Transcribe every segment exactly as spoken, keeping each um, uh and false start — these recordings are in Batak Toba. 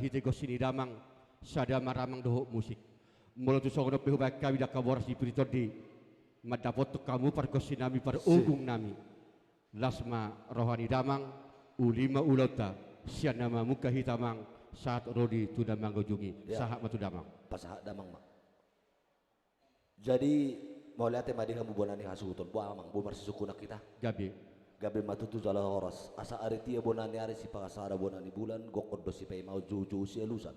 hite gonsi ni damang, sada maramang dohot musik. Molo tung songon on pe hubaen hami angka boras ni pir ni tondi, mandapothon hamu pargonsi nami, parugung nami. Las ma roha ni damang, uli ma ulaonta, sian na mamungka hita amang, sahat ro di tu na mangujungi. Ya. Sahat ma tu damang. Pasahat damang ma. Jadi, mauliate ma di hamu bona ni hasuhuton. Boa amang, boi marsisungkunan hita. Gabe. Gabe ma tutu jala horas. Asa ari tia bona ni ari, sipasada bona ni bulan, gokhon do sipaimaon, joujou sialusan.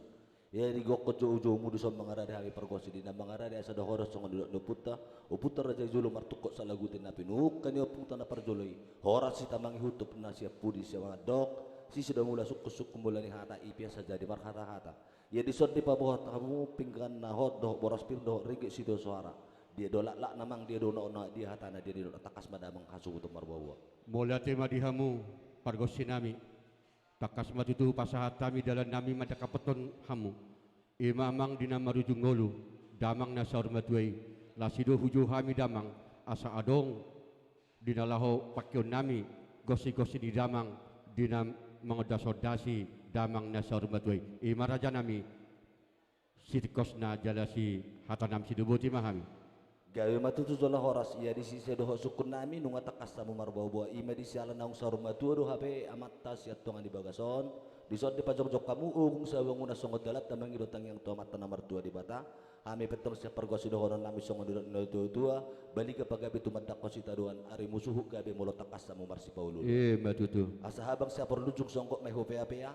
Ia di gokhon joujoumu dison mangarade hami pargonsi, di na mangarade asa dohonon songon nidok ni ompunta, ompunta raja i jolo martungkot salaguti na pinungka ni ompungta na parjolo i. Horas hita mangihuthon na sian pudi sian mandok, sisi do mula sungkunsungkun mula ni hata, i pe asa jadi marhatahata. Ia dison dipaboa hamu pinggan na hot dohot boras pir dohot ringgit sitio soara. Dia do laklakna amang, dia do unokna, dia hatana, dia nidokna, tangkas ma damang hasuhuton marboaboa. Mauliate ma di hamu pargonsi nami. Tangkas ma tutu hupasahat hami dalan nami mandapothon hamu. I ma amang di na marujung ngolu, damang na saur matua i. Las i do hujou hami damang, asa adong di na laho pangkeon nami, gonsigonsi ni damang, di na mangondasondasi damang na saur matua i. I ma raja nami, sitingkosna jala sihatanami, sidoboti ma hami. Gabe ma tutu jala horas. Ia disi sai dohot sungkun nami, nunga tangkas hamu marboaboa, i ma di siala naung saur matua do hape amanta sian tonga ni bagas on. Dison dipajongjong hamu ogung sabangunan songon dalanta mangido tangiang tu Amanta na martua Debata. Hami pe antong sian pargonsi dohonon nami songon nidok ni natuatua, baliga pagabe tumandangkon sitadoan, ari musuhut gabe molo tangkas hamu marsipaolooloan. I ma tutu. Asa habang sihaporlunjung, songgop ma i hupeapea.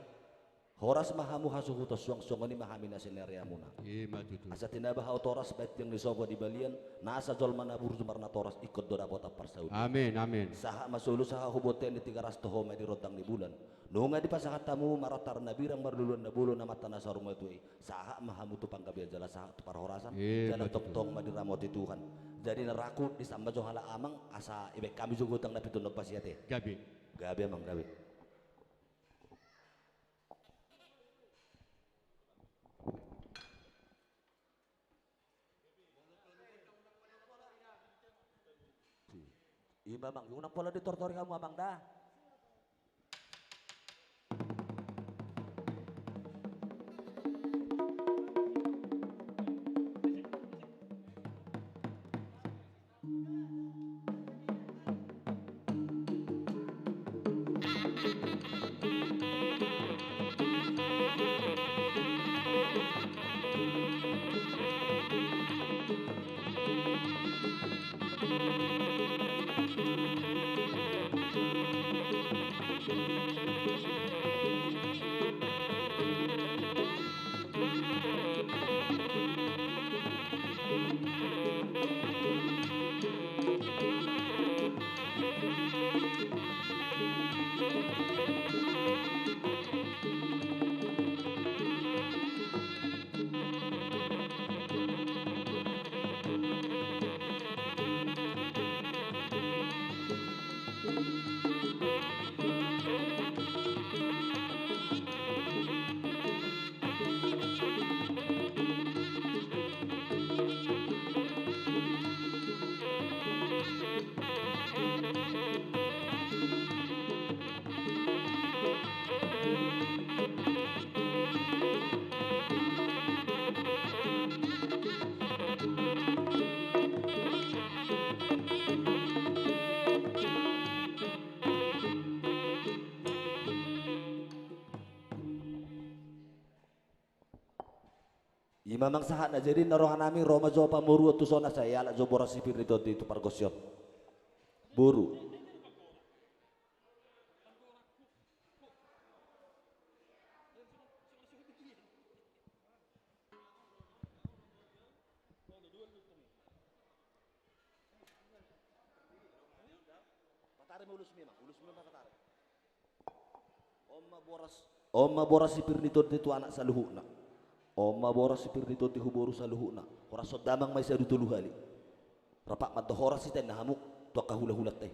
Horas ma hamu hasuhuton suang, songon i ma hami na sinereamuna. I ma tutu. Asa tinaba hau toras baen tiang ni sopo di balian, nasa jolma na burju marnatoras ingkon do dapotan parsaulian. Amin, amin. Sahat ma solu sahat hu bontean ni Tigaras, toho ma i di rondang ni bulan. Nunga dipasahat hamu marota na birang marluluan na bolon Amanta na saur matua i. Sahat ma hamu tu panggabean jala sahat tu parhorasan. I ma tutu. Jala tongtong ma diramoti Tuhan. Jadi na raku disamba jo halak amang, asa ibaen hami jo godang na pitu na pasiat i. Gabe. Gabe amang, gabe. I ma amang, unang pola ditortori hamu amang da. I ma amang sahat na jadi na rohanami, ro ma jo pamoruon tuson asa ialap jo boras ni pir ni tondi tu pargonsi on. Boru. Patari ma ulusmi, mang. Ulusmi ma patari. On ma boras, on ma boras ni pir ni tondi tu anak saluhutna. On ma boras ni pir ni tondi tu boru saluhutna. Horas on damang ma i sadu tolu hali. Rap ma antong horas hita inna hamu tu angka hulahulanta i.